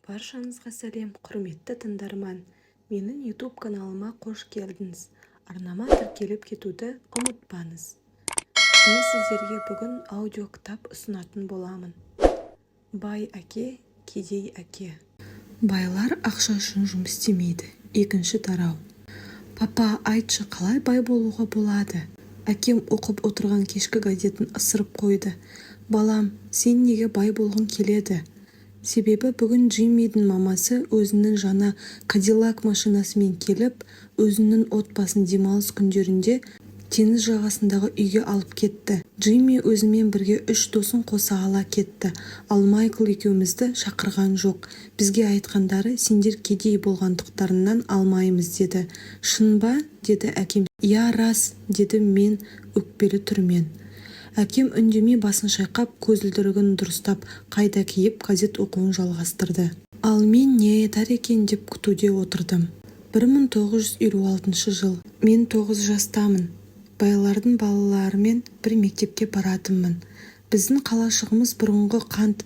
Баршаңызға сәлем, құрметті тыңдарман! Менің YouTube каналыма қош келдіңіз! Арнама тіркеліп кетуді ұмытпаңыз. Мен сіздерге бүгін аудиокітап ұсынатын боламын. «Бай әке, кедей әке. Байлар ақша үшін жұмыс істемейді», екінші тарау. Папа, айтшы, қалай бай болуға болады? Әкем оқып отырған кешкі газетін ысырып қойды. Балам, сен неге бай болғың келеді? Себебі бүгін Джиммидің мамасы өзінің жаңа «Кадиллак» машинасымен келіп, өзінің отбасын демалыс күндерінде теңіз жағасындағы үйге алып кетті. Джимми өзімен бірге үш досын қоса ала кетті, ал Майкл екеумізді шақырған жоқ. Бізге айтқандары: «Сендер кедей болғандықтарыңнан алмаймыз», – деді. Шын ба? – деді әкем. Иә, рас, – дедім мен өкпелі түрмен. Әкем үндемей басын шайқап, көзілдірігін дұрыстап қайта киіп, газет оқуын жалғастырды. Ал мен не айтар екен деп күтуде отырдым. 1956 жыл. Мен 9 жастамын. Байлардың балаларымен бір мектепке баратынмын. Біздің қалашығымыз бұрынғы қант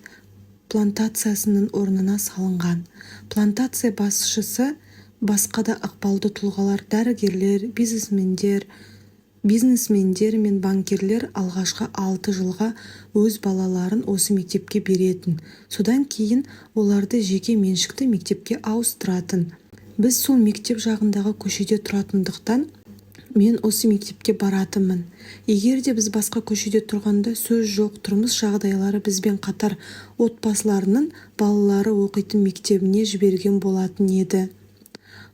плантациясының орнына салынған. Плантация басшысы, басқа да ықпалды тұлғалар, дәрігерлер, бизнесмендер мен банкирлер алғашқы 6 жылға өз балаларын осы мектепке беретін, содан кейін оларды жеке меншікті мектепке ауыстыратын. Біз сол мектеп жағындағы көшеде тұратындықтан, мен осы мектепке баратынмын. Егер де біз басқа көшеде тұрғанда, сөз жоқ, тұрмыс жағдайлары бізбен қатар отбасыларының балалары оқитын мектебіне жіберген болатын еді.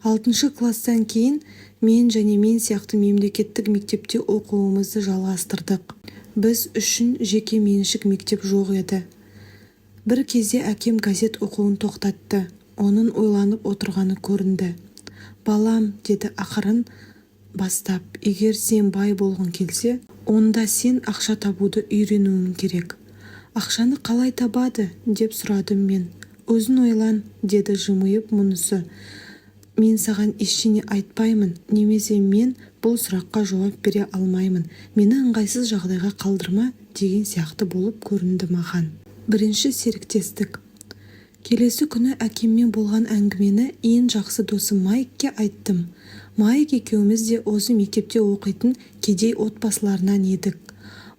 Алтыншы класстан кейін мен және мен сияқты мемлекеттік мектепте оқуымызды жалғастырдық. Біз үшін жеке меншік мектеп жоқ еді. Бір кезде әкем газет оқуын тоқтатты. Оның ойланып отырғаны көрінді. «Балам, – деді ақырын бастап, – егер сен бай болғың келсе, онда сен ақша табуды үйренуің керек». «Ақшаны қалай табады?» – деп сұрадым мен. «Өзің ойлан», – деді жымиып. Мұнысы «мен саған ештеңе айтпаймын» немесе «мен бұл сұраққа жауап бере алмаймын, мені ыңғайсыз жағдайға қалдырма» деген сияқты болып көрінді маған. Бірінші серіктестік. Келесі күні әкеммен болған әңгімені ең жақсы досым Майкке айттым. Майк екеуміз де осы мектепте оқитын кедей отбасыларынан едік.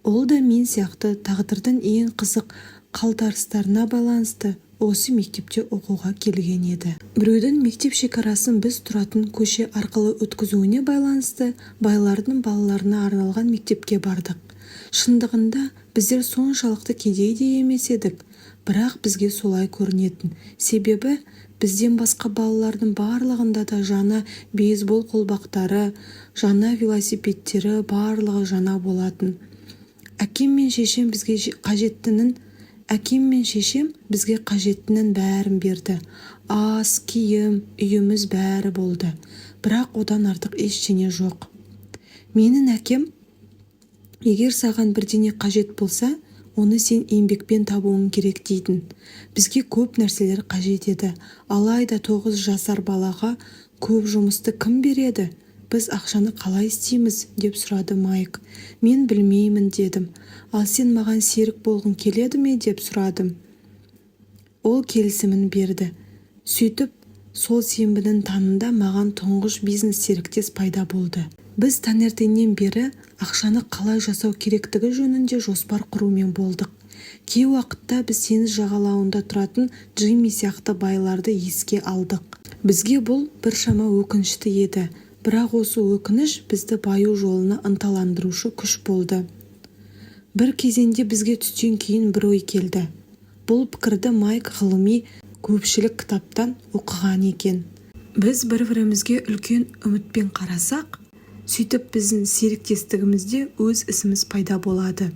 Ол да мен сияқты тағдырдың ең қызық қалтарыстарына байланысты осы мектепте оқуға келген еді. Біреудің мектеп шекарасын біз тұратын көше арқылы өткізуіне байланысты байлардың балаларына арналған мектепке бардық. Шындығында, біздер соншалықты кедей де емес едік, бірақ бізге солай көрінетін, себебі бізден басқа балалардың барлығында да жаңа бейсбол қолғаптары, жаңа велосипедтері, барлығы жаңа болатын. Әкем мен шешем бізге қажеттінің бәрін берді: ас, киім, үйіміз, бәрі болды, бірақ одан артық ештеңе жоқ. Менің әкем: «Егер саған бірдеңе қажет болса, оны сен еңбекпен табуың керек», – дейтін. Бізге көп нәрселер қажет еді, алайда 9 жасар балаға көп жұмысты кім береді? «Біз ақшаны қалай істейміз?» – деп сұрады Майк. «Мен білмеймін», – дедім. «Ал сен маған серік болғың келеді ме?» – деп сұрадым. Ол келісімін берді. Сөйтіп, сол сенбінің таңында маған тұңғыш бизнес серіктес пайда болды. Біз таңертеңнен бері ақшаны қалай жасау керектігі жөнінде жоспар құрумен болдық. Кей уақытта біз теңіз жағалауында тұратын Джимми сияқты байларды еске алдық. Бізге бұл біршама өкінішті еді, бірақ осы өкініш бізді баю жолына ынталандырушы күш болды. Бір кезеңде бізге түстен кейін бір ой келді. Бұл пікірді Майк ғылыми көпшілік кітаптан оқыған екен. Біз бір-бірімізге үлкен үмітпен қарасақ, сөйтіп біздің серіктестігімізде өз ісіміз пайда болады.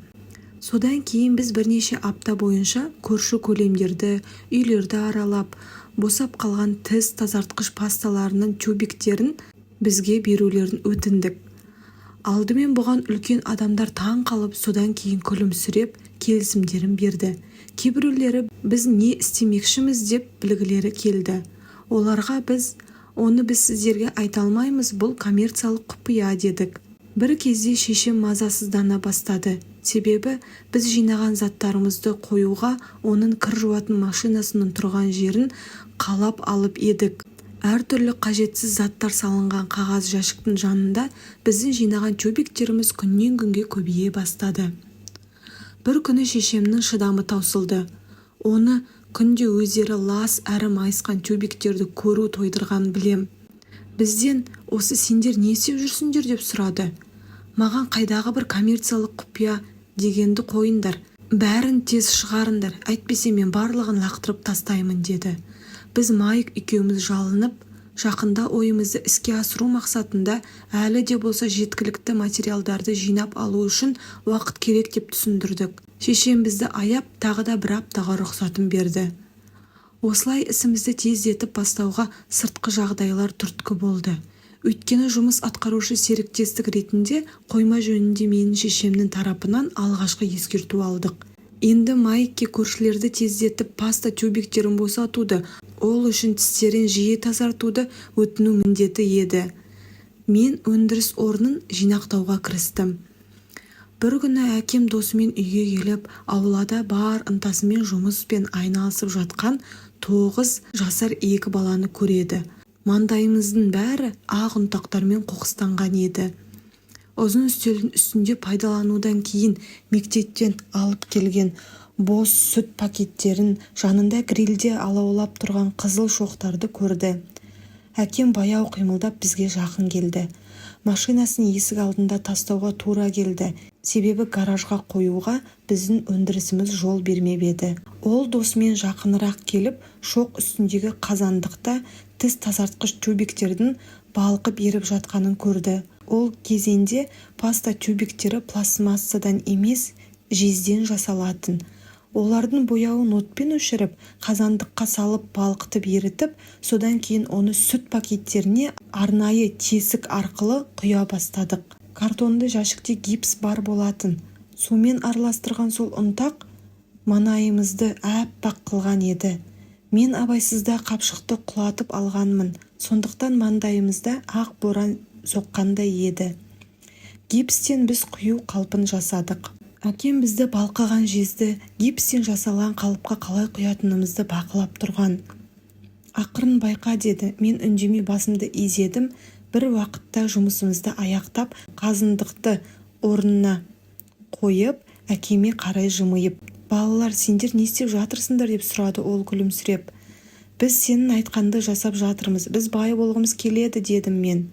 Содан кейін біз бірнеше апта бойынша көрші-көлемдерді, үйлерді аралап, босап қалған тіс тазартқыш пасталарының тюбиктерін бізге берулерін өтіндік. Алдымен бұған үлкен адамдар таң қалып, содан кейін күлімсіреп келісімдерін берді. Кейбіреулері біз не істемекшіміз деп білгілері келді. Оларға біз: «Оны біз сіздерге айта алмаймыз, бұл коммерциялық құпия», – дедік. Бір кезде шешем мазасыздана бастады. Себебі біз жинаған заттарымызды қоюға оның кір жуатын машинасының тұрған жерін қалап алып едік. Әртүрлі қажетсіз заттар салынған қағаз жәшіктің жанында біздің жинаған тюбиктеріміз күннен-күнге көбейе бастады. Бір күні шешемнің шыдамы таусылды. Оны күнде өздері лас әрі майысқан тюбиктерді көру тойдырғанын білем. Бізден осы сендер не істеп жүрсіңдер деп сұрады. Маған қайдағы бір коммерциялық құпия дегенді қойыңдар. Бәрін тез шығарыңдар, әйтпесе мен барлығын лақтырып тастаймын деді. Біз Майк екеуміз жалынып, жақында ойымызды іске асыру мақсатында әлі де болса жеткілікті материалдарды жинап алу үшін уақыт керек деп түсіндірдік. Шешем бізді аяп, тағы да бір аптаға рұқсатын берді. Осылай ісімізді тездетіп бастауға сыртқы жағдайлар түрткі болды. Өйткені жұмыс атқарушы серіктестік ретінде қойма жөнінде менің шешемнің тарапынан алғашқы ескерту алдық. Енді Майкке көршілерді тездетіп паста тюбиктерін босатуды, ол үшін тістерін жиі тазартуды өтіну міндеті еді. Мен өндіріс орнын жинақтауға кірістім. Бір күні әкем досымен үйге келіп, аулада бар ынтасымен жұмыспен айналысып жатқан 9 жасар екі баланы көреді. Маңдайымыздың бәрі ақ ұнтақтармен қоқыстанған еді. Ұзын үстелдің үстінде пайдаланудан кейін мектептен алып келген бос сүт пакеттерін, жанында грильде алаулап тұрған қызыл шоқтарды көрді. Әкем баяу қимылдап бізге жақын келді. Машинасын есік алдында тастауға тура келді, себебі гаражға қоюға біздің өндірісіміз жол бермеп еді. Ол досымен жақынырақ келіп, шоқ үстіндегі қазандықта тіс тазартқыш тюбиктердің балқып еріп жатқанын көрді. Ол кезеңде паста тюбиктері пластмассадан емес, жезден жасалатын. Олардың бояуын отпен өшіріп, қазандыққа салып балқытып ерітіп, содан кейін оны сүт пакеттеріне арнайы тесік арқылы құя бастадық. Картонды жәшікте гипс бар болатын. Сумен араластырған сол ұнтақ маңайымызды аппақ қылған еді. Мен абайсызда қапшықты құлатып алғанмын, сондықтан маңдайымызда ақ боран соққандай еді. Гипстен біз құю қалпын жасадық. Әкем бізді балқыған жезді гипстен жасалған қалыпқа қалай құятынымызды бақылап тұрған. «Ақырын, байқа», – деді. Мен үндемей басымды изедім. Бір уақытта жұмысымызды аяқтап, қазандықты орнына қойып, әкеме қарай жымиып, «Балалар, сендер не істеп жатырсыңдар?» деп сұрады ол күлімсіреп. «Біз сенің айтқаныңды жасап жатырмыз, біз бай болғымыз келеді», – дедім мен.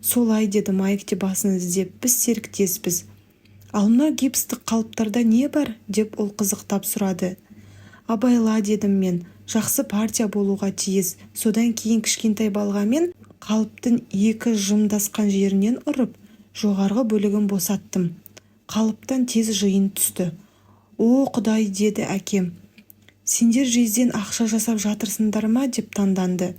«Солай», – деді Майк те басын изеп. «Біз серіктеспіз». «Ал мынау гипстік қалыптарда не бар?» деп ол қызықтап сұрады. «Абайла», – дедім мен. «Жақсы партия болуға тиіс». Содан кейін кішкентай балғамен қалыптың екі жымдасқан жерінен ұрып, жоғарғы бөлігін босаттым. Қалыптан тез жиын түсті. «О, Құдай!» – деді әкем. «Сендер жезден ақша жасап жатырсыңдар ма?» деп таңданды.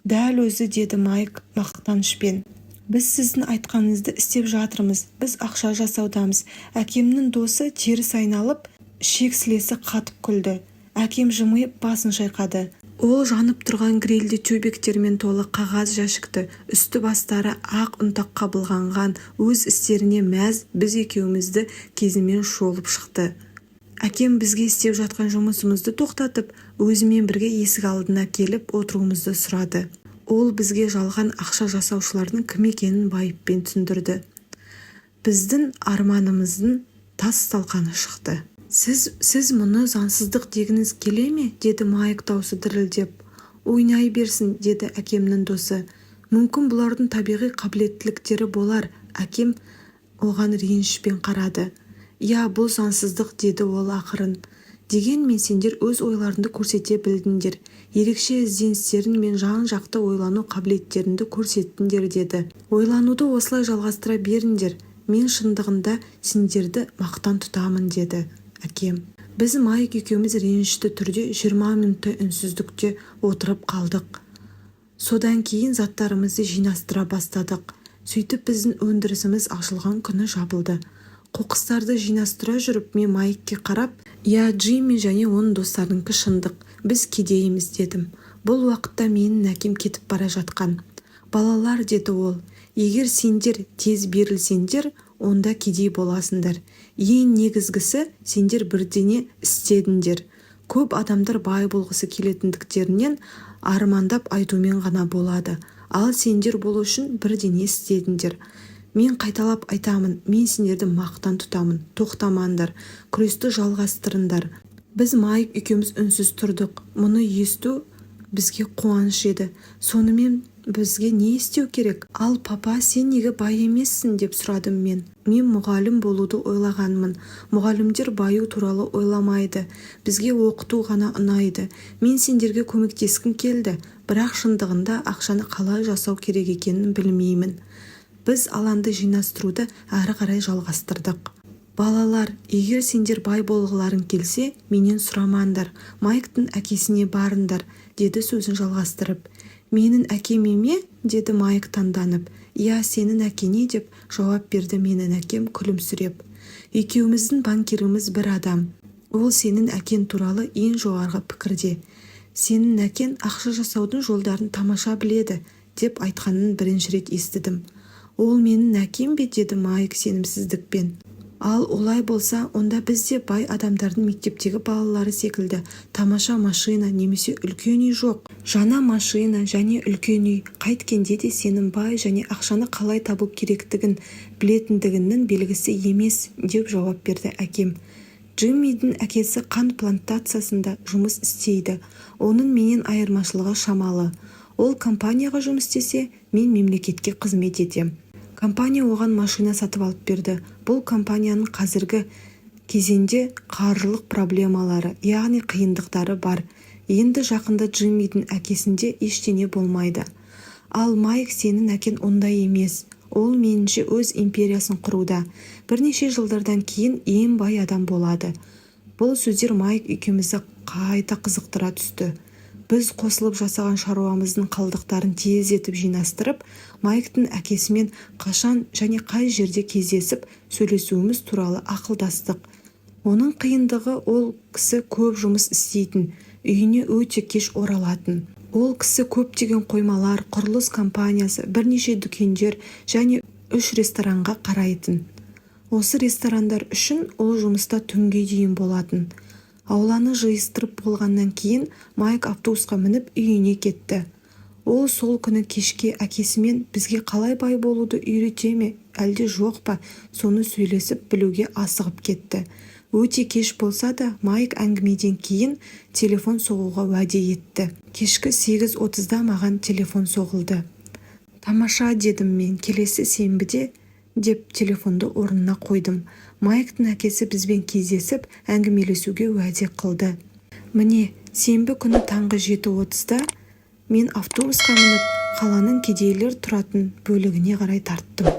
«Дәл өзі», – деді Майк мақтанышпен. «Біз сіздің айтқаныңызды істеп жатырмыз, біз ақша жасаудамыз». Әкемнің досы теріс айналып, ішек-сілесі қатып күлді. Әкем жымиып басын шайқады. Ол жанып тұрған грильде тюбиктермен толы қағаз жәшікті, үсті-бастары ақ ұнтаққа былғанған, өз істеріне мәз біз екеумізді көзімен шолып шықты. Әкем бізге істеп жатқан жұмысымызды тоқтатып, өзімен бірге есік алдына келіп отыруымызды сұрады. Ол бізге жалған ақша жасаушылардың кім екенін байыппен түсіндірді. Біздің арманымыздың тас-талқаны шықты. Сіз мұны заңсыздық дегіңіз келе ме?» деді Майк даусы дірілдеп. «Ойнай берсін», – деді әкемнің досы. «Мүмкін, бұлардың табиғи қабілеттіліктері болар». Әкем оған ренішпен қарады. «Иә, бұл заңсыздық», – деді ол ақырын. «Дегенмен сендер өз ойларыңды көрсете білдіңдер, ерекше ізденістерің мен жан-жақты ойлану қабілеттеріңді көрсеттіңдер», – деді. «Ойлануды осылай жалғастыра беріңдер. Мен шындығында сендерді мақтан тұтамын», – деді әкем. Біз Майк екеуміз ренішті түрде 20 минуттай үнсіздікте отырып қалдық. Содан кейін заттарымызды жинастыра бастадық. Сөйтіп біздің өндірісіміз ашылған күні жабылды. Қоқыстарды жинастыра жүріп, мен Майкке қарап, «Иә, Джимми және оның достарынікі шындық. Біз кедейміз», – дедім. Бұл уақытта менің әкем кетіп бара жатқан. «Балалар, – деді ол, – егер сендер тез берілсеңдер, онда кедей боласыңдар. Ең негізгісі, сендер бірдеңе істедіңдер. Көп адамдар бай болғысы келетіндіктерінен армандап айтумен ғана болады. Ал сендер бұл үшін бірдеңе істедіңдер. Мен қайталап айтамын, мен сендерді мақтан тұтамын. Тоқтамаңдар, күресті жалғастырыңдар. Біз Майк екеуміз үнсіз тұрдық. Мұны есту бізге қуаныш еді. Сонымен, бізге не істеу керек? Ал, папа, сен неге бай емессің, деп сұрадым мен. Мен мұғалім болуды ойлағанмын. Мұғалімдер баю туралы ойламайды. Бізге оқыту ғана ұнайды. Мен сендерге көмектескім келді, бірақ шындығында ақшаны қалай жасау керек екенін білмеймін. Біз алаңды жинастыруды әрі қарай жалғастырдық. Балалар, егер сендер бай болғыларың келсе, менен сұрамаңдар, Майктың әкесіне барыңдар, деді сөзін жалғастырып. Менің әкеме ме? Деді Майк таңданып. Иә, сенің әкеңе, деп жауап берді менің әкем күлімсіреп. Екеуміздің банкиріміз бір адам. Ол сенің әкең туралы ең жоғарғы пікірде. Сенің әкең ақша жасаудың жолдарын тамаша біледі, деп айтқанын бірінші рет естідім. Ол менің әкем бе? Деді Майк сенімсіздікпен. Ал олай болса, онда біз де бай адамдардың мектептегі балалары секілді тамаша машина немесе үлкен үй жоқ. Жаңа машина және үлкен үй қайткенде де сенің бай және ақшаны қалай табу керектігін білетіндігіңнің белгісі емес, деп жауап берді әкем. Джиммидің әкесі қант плантациясында жұмыс істейді. Оның менен айырмашылығы шамалы. Ол компанияға жұмыс істесе, мен мемлекетке қызмет етем. Компания оған машина сатып алып берді. Бұл компанияның қазіргі кезеңде қаржылық проблемалары, яғни қиындықтары бар. Енді жақында Джиммидің әкесінде ештеңе болмайды. Ал, Майк, сенің әкең ондай емес. Ол, меніңше, өз империясын құруда. Бірнеше жылдардан кейін ең бай адам болады. Бұл сөздер Майк екеумізді қайта қызықтыра түсті. Біз қосылып жасаған шаруамыздың қалдықтарын тездетіп жинастырып, Майктың әкесімен қашан және қай жерде кездесіп сөйлесуіміз туралы ақылдастық. Оның қиындығы, ол кісі көп жұмыс істейтін, үйіне өте кеш оралатын. Ол кісі көптеген қоймалар, құрылыс компаниясы, бірнеше дүкендер және үш ресторанға қарайтын. Осы ресторандар үшін ол жұмыста түнге дейін болатын. Ауланы жиыстырып болғаннан кейін Майк автобусқа мініп, үйіне кетті. Ол сол күні кешке әкесімен бізге қалай бай болуды үйрете ме, әлде жоқ па, соны сөйлесіп білуге асығып кетті. Өте кеш болса да, Майк әңгімеден кейін телефон соғуға уәде етті. Кешкі 8:30-да маған телефон соғылды. Тамаша, дедім мен, келесі сенбіде, деп телефонды орнына қойдым. Майктың әкесі бізбен кездесіп, әңгімелесуге уәде қылды. Міне, сенбі күні таңғы 7:30-да мен автобусқа мініп, қаланың кедейлер тұратын бөлігіне қарай тарттым.